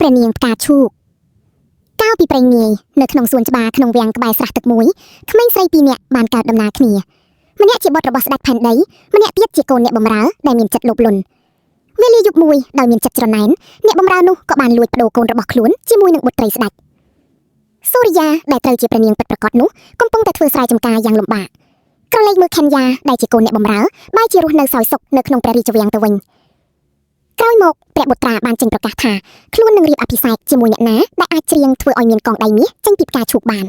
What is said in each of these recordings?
ព្រះនាងផ្កាឈូកកាលពីព្រេងនាយនៅក្នុងសួនច្បារក្នុងវាំងក្បែរស្រះទឹកមួយក្មេងស្រីពីរនាក់បានកើតដំណើរគ្នាម្នាក់ជាបុត្ររបស់ស្ដេចផែនដីម្នាក់ទៀតជាកូនអ្នកបម្រើដែលមានចិត្តលោភលន់វេលាយប់មួយដោយមានចិត្តច្រណែនអ្នកបម្រើនោះក៏បានលួចប្ដូរកូនរបស់ខ្លួនជាមួយនឹងបុត្រីស្ដេចសូរិយាដែលត្រូវជាព្រះនាងពិតប្រាកដនោះកំពុងតែធ្វើស្រែចម្ការយ៉ាងលំបាកក្រឡេកមើលខេនយ៉ាដែលជាកូនអ្នកបម្រើបែរជារស់នៅសោយសុខនៅក្នុងព្រះរាជវាំងទៅវិញក្រោយមកព្រះបុត្រាបានចេញប្រកាសថា ខ្លួននឹងរៀបអភិសេកជាមួយអ្នកណាដែលអាចច្រៀងធ្វើឲ្យមានកងដៃមាសចេញពីផ្កាឈូកបាន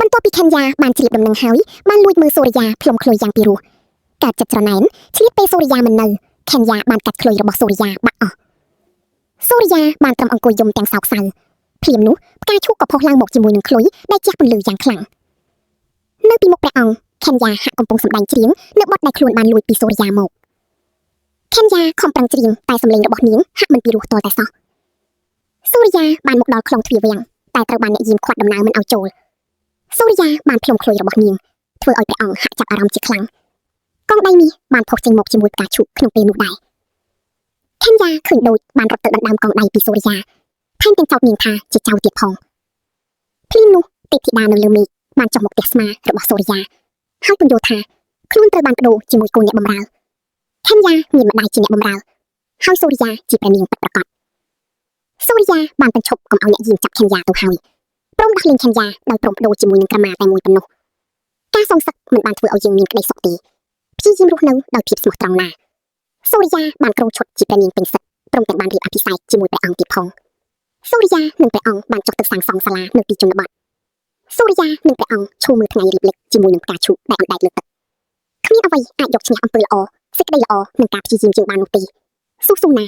បន្ទាប់ពីខេនយ៉ាបានជ្រាបដំណឹងហើយបានលួចមើលសូរិយាផ្លុំឃ្លុយយ៉ាងពីរោះកើតចិត្តច្រណែនឆ្លៀតពេលសូរិយាមិននៅខេនយ៉ាបានកាត់ឃ្លុយរបស់សូរិយាបាក់អស់សូរិយាបានត្រឹមអង្គុយយំទាំងសោកសៅភ្លាមនោះផ្កាឈូកក៏ផុសឡើងមកជាមួយនឹងឃ្លុយដែលជះពន្លឺយ៉ាងខ្លាំងនៅពីមុខព្រះអង្គខេនយ៉ាហាក់កំពុងសម្ដែងច្រៀងនៅបទដែលខ្លួនបានលួចពីសូរិយាមកខេនយ៉ាខំប្រឹងច្រៀងតែសម្លេងរបស់នាងហាក់មិនពីរោះទាល់តែសោះ សូរិយាបានមកដល់ខ្លងទ្វារវាំងតែត្រូវបានអ្នកយាមឃាត់ដំណើរមិនឲ្យចូលសូរិយាបានផ្លុំឃ្លុយរបស់នាងធ្វើឲ្យព្រះអង្គហាក់ចាប់អារម្មណ៍ជាខ្លាំងកងដៃមាសបានផុសចេញមកជាមួយផ្កាឈូកក្នុងពេលនោះដែរខេនយ៉ាឃើញដូចបានរត់ទៅដណ្ដើមកងដៃពីសូរិយាថែមទាំងចោទនាងថាជាចៅទៀតផងភ្លាមនោះទេពធីតានៅលើមេឃបានចុះមកផ្ទះស្មារបស់សូរិយាហើយពន្យល់ថាខ្លួនត្រូវបានប្ដូរជាមួយកូនអ្នកបម្រើខេនយ៉ាមានម្ដាយជាអ្នកបម្រើហើយសូរិយាជាព្រះនាងពិតប្រាកដ សូរិយាបានបញ្ឈប់កុំឲ្យអ្នកយាមចាប់ខេនយ៉ាទៅហើយព្រមដោះលែងខេនយ៉ាដោយព្រមប្ដូរជាមួយនឹងក្រមាតែមួយប៉ុណ្ណោះការសងសឹកមិនបានធ្វើឲ្យយើងមានក្តីសុខទេព្យាយាមរស់នៅដោយភាពស្មោះត្រង់ណាសូរិយាបានគ្រងឈុតជាព្រះនាងពេញសិទ្ធិព្រមទាំងបានរៀបអភិសេកជាមួយព្រះអង្គទៀតផងសូរិយានិងព្រះអង្គបានចុះទៅសាងសង់សាលានៅទីជនបទសូរិយានិងព្រះអង្គឈរមើលថ្ងៃរៀបលិចជាមួយនឹងផ្កាឈូកដែលអណ្ដែតលើទឹកគ្មានអ្វីអាចយកឈ្នះអំពើល្អសេចក្តីល្អនិងការព្យាយាមជាងបាននោះទេស៊ូស៊ូណា